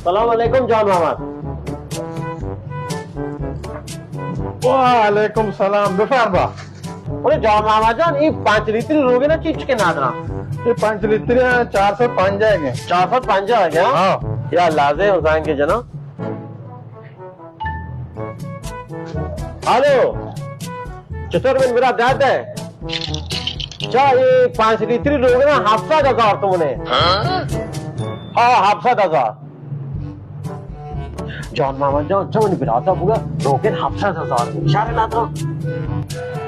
سلام علیکم جان محمد۔ وعلیکم سلام، بفرما۔ ارے جان محمد جان، اے پنچ لیتری روگن ءَ چیچکے نادراں؟ اے پنچ لیتری ءَ چار سد پنجاہ ئے۔ چار سد پنجاہ ئے؟ ہاں۔ یا لازے ہزانگے جناں۔ ہلو، چطور من برا داد ہے؟ چا اے پنچ لیتری روگن ءَ ہپت سد ہزار تومن ئے۔ ہاں، ہپت سد ہزار۔ جان محمد جان، چا منی براتا بوگا روگن ہپت سد ہزار شر نہ تو۔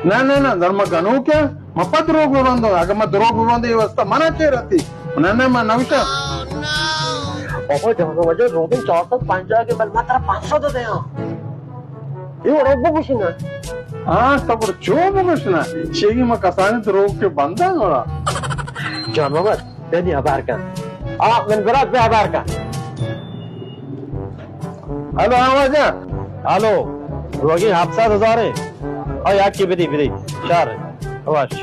نہ، نہ، نہ، در ما گنوکے، ما پہ دروگ ببندوں، اگہ ما دروگ ببندوں، اے واسطہ منا چے رتی؟ نہ، نہ، ما نوشا۔ بابا جان محمد جان، روگن چار سد پنجاہ ئے، بل ما ترا پنچ سد دیاں۔ اے وڑا بگوش نا۔ ہاں، صبر چو بگوش نا۔ شیگی ما کسانی دروگ کے بندہ گڑا۔ جان محمد، بنی ہبار کن۔ آ، من برات بہ ہبار کن۔ ہلو، ہاں واجہ۔ ہلو، روگی ہپت سد ہزار ئے۔ او یکی بدی، بدی۔ شر۔ واش۔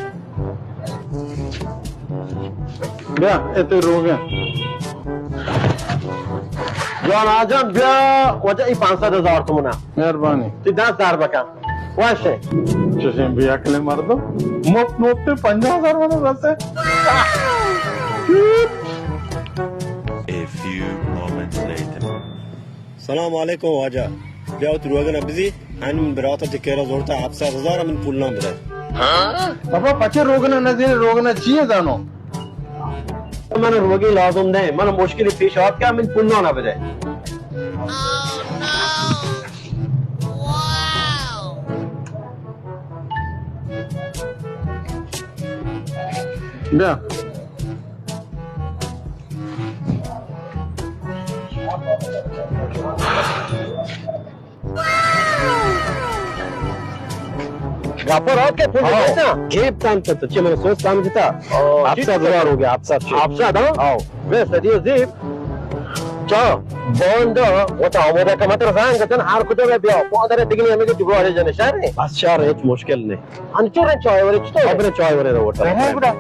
بیا، اے تئی روگن۔ جان آجان، بیا، واجہ اے پنچ سد ہزار تومن ئے۔ مہربانی۔ تئی دست در بکن۔ واش ئے۔ چشیں بے عقلیں مردم۔ مفت مفت پنجاہ ہزار من رسے۔ A few moments later. سلام علیکم واجہ۔ بیا وتی روگن ءَ بزی۔ ہن من برات ءَ تئی کرا زورتا ہپت سد ہزار من پولاں بدے۔ بابا پچے روگن ءَ نزیرے، روگن ءَ چی ئے زانو؟ من روگی لازم نہ، من مشکلی پیش آت کہ من پولاں نہ بدے۔ بیا۔ گپر آت کہ پول ہاں۔ دیتا؟ جیب تان تو، تو چی من سوچ سمجھتا؟ او، ہپت سد ہزار ہو گیا، ہپت سد شد۔ ہپت سد، ہاں؟ آؤ۔ بس، ادیو زیب۔ چا، باندا، وتا آمودا کا متر زنگ کتن، ہر کجا بیا، پادر دگنی ہمیں کہ جگہ آرے جنے شہر ہے۔ بس شہر، ہیچ مشکل نہیں۔ انچو رے چائے ورے چطور؟ ابرے چائے ورے روٹا۔ رہے گڑا۔